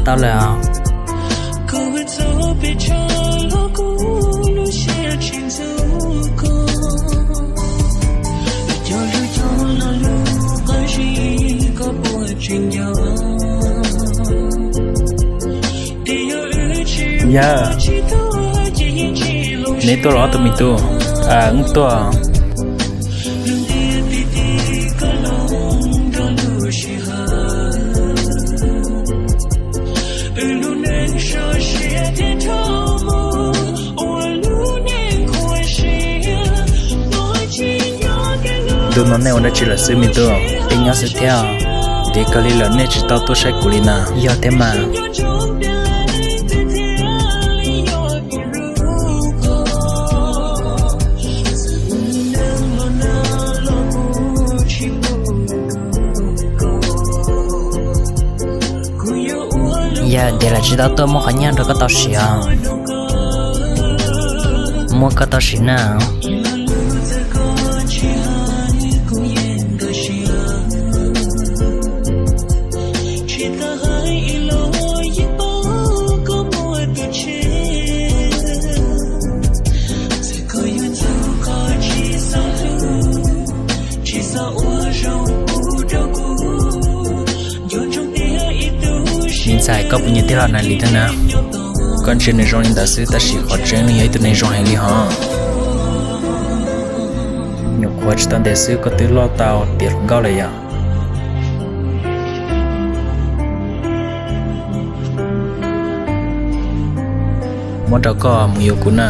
Tau lawm. Yawg, neb tuaj los ob tug me tub? Wb tuaj. Ntu no nej ua dab tsi lawm xwb me tub? Peb nyob xwb thiab. Ntev kawg li lawm nej tsis tau tuaj saib kuv li na. Yog thiab mas. Yog tias lawv tsis tau tuaj muab qhov nyiaj rau koj tau siv os. Muab koj tau siv na. Me ntxhais, koj puas nyiam tij laug Nais Lis thiab na? Koj ntsia nws zoo li ntawd xwb tab sis qhov tseeb nws yog ib tug neeg zoo heev li hos. Nyuam qhuav tsis tau ntev xwb koj twb loj tau tiav hluas nkauj lawm yom. Muab rau koj mus yuav kuv na.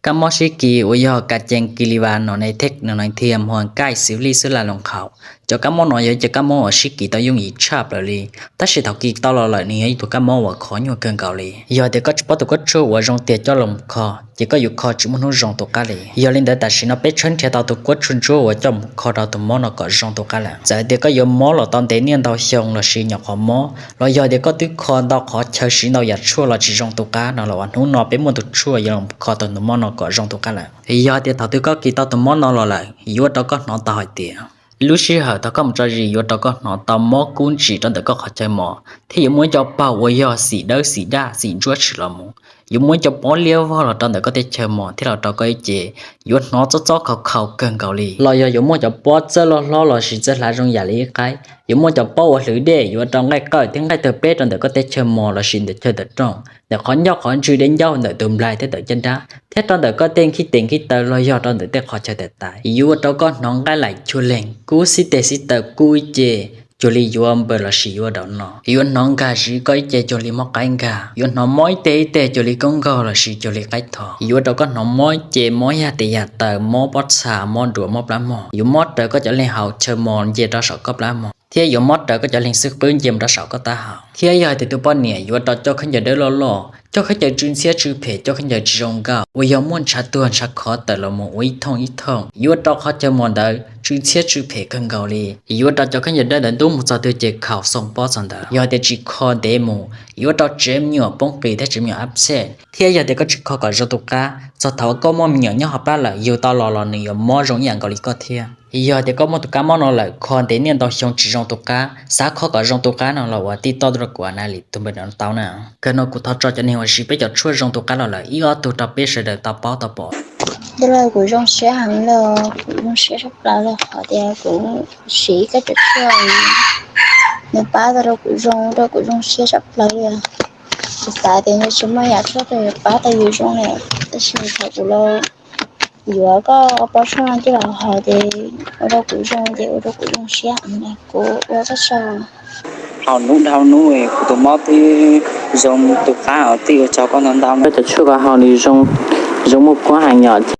Kab mob sib kis uas yog ka cees kis li vas no ne thej no ne thiaj muag kaij xws lij xwb la loos qhaus. Cov kab mob no yog ib cov kab mob uas sib kis tau yooj yim tshaj plaws li, tab sis thaum kis tau los lawm nws yog ib tug kab mob uas khov nyuaj kawg nkaus li. Yog tias koj tsis paub tus kuab tshuaj uas zoo tiag coj los kho, ces koj yuav kho tsis muaj hnub zoo tus qab li. Yog li ntawd tam sim no peb tshawb nrhiav tau tus kuab tshuaj ntsuab uas coj mus kho rau tus mob no kom zoo tus qab lawm. Txawm tias koj yuav mob los tau ntev niaj ntau xyoo lossis nyuam qhuav mob, los yog tias koj twb kho ntau qhov chaw siv ntau yam tshuaj los tsis zoo tus qab no los ua hnub no peb muaj tus tshuaj yuav los kho tau tus mob no kom zoo tus qab lawm. Yog tias thaum twg koj kis tau tus mob no los lawm, yuav ua rau koj hnov tau hais tias lub sij hawm thaum koj mus tso zis yuav ua rau koj hnov tau mob kub ntsim rau ntawm koj qhov chaw mos, thiab yuav muaj ib co paug uas yog xim dawb xim daj xim ntsuab tshwm los mus. Yuav muaj ib co pob liab vog los rau ntawm koj tej chaw mos thiab los rau koj ib ce, yuav hnov txob txob khaus khaus kawg nkaus li. Los yog yuav muaj cov pob txawj loj hlob lossis txawj hlav zoo yam li ib qaib. Yuav muaj cov pob uas hlwv dej yuav ua rau nqaij qawj thiab nqaij tawg peb rau ntawm koj tej chaw mos lossis ntawm chaw tawm rooj, ntawm qhov ncauj qhov ntswg, dej ncauj, ntawm tus nplaig thiab ntawm caj nrab, thiab rau ntawm koj tej nkhib tes nkhib taw los yog rau ntawm tej qhov chaw tawm taiv. Yuav ua rau koj hnov nqaij laim cuag leeg, kub xib tes xib taw kub ib ce cuag li yuav npaws lossis yuav daus no. Yuav hnov nkag zis koj ib ce cuag li mob qaib nkag. Yuav hnov mob ib teg ib teg cuag li koob nkaug lossis cuag li qaib tho. Yuav ua rau koj hnov mob ib ce mob yag tes yag taw, mob pob txha, mob duav, mob plab mog. Yuav mob raws koj cov leeg hauv chaw mos nce rau saum koj plab mog, thiab yuav mob raws koj cov leeg xwb qwb nce mus rau saum koj taub hau. Thiab yog hais tias tus poj niam yuav ua rau coj khaub ncaws dawb loj loj, coj khaub ncaws tsw ntxhiab tsw phem, coj khaub ncaws tsis zoo nkauj uas yog muaj ntshav tuag ntshav khov tawm los mus ua ib thooj ib thooj, yuav ua rau qhov chaw mos ntawd tsw ntxhiab tsw phem kawg nkaus li. Yuav ua rau cov khaub ncaws dawb ntawd ntub mus txog twg ces khaus xoo pob txog ntawd. Yog hais tias tsis kho ntev mus, yuav ua rau tsev me nyuam poob qis thiab tsev me nyuam abscess. Thiab yog tias koj tsis kho kom zoo tus qab, txog thaum uas koj muaj me nyuam nyob hauv plab lawm, yug tau los los nws yuav mob zoo ib yam nkaus li koj thiab. Yog tias koj muaj tus kab mob no lawm, kho ntev niaj ntau xyoo tsis zoo tus qab, xav kho kom zoo tus qab no los ua tij toj tuaj rau kuv Nais Lis tus npe no tau na. Kawg no kuv thov tso cov neeg uas siv peb cov tshuaj zoo tus qab los lawm ib ob tug rau peb sawv daws tau paub tau pom. Tij laug, kuv zoo siab heev li, kuv zoo siab tshaj plaws li qhov tias kuv siv koj cov tshuaj, nws pab tau rau kuv zoo, rau kuv zoo siab tshaj plaws li. Kuv xav tias nws tsis muaj yam tshuaj twg yuav pab tau yus zoo li, tab sis thaum kuv los yuav koj pob tshuaj no coj los haus ces ua rau kuv zoo, ces ua rau kuv zoo siab. Kuv ua koj tsaug. Haus hnub dhau hnub kuv tus mob twb zoo, tus qab twb ua tsaug koj ntau ntau. Koj cov tshuaj koj haus nws zoo, zoo muaj kuab heev yom.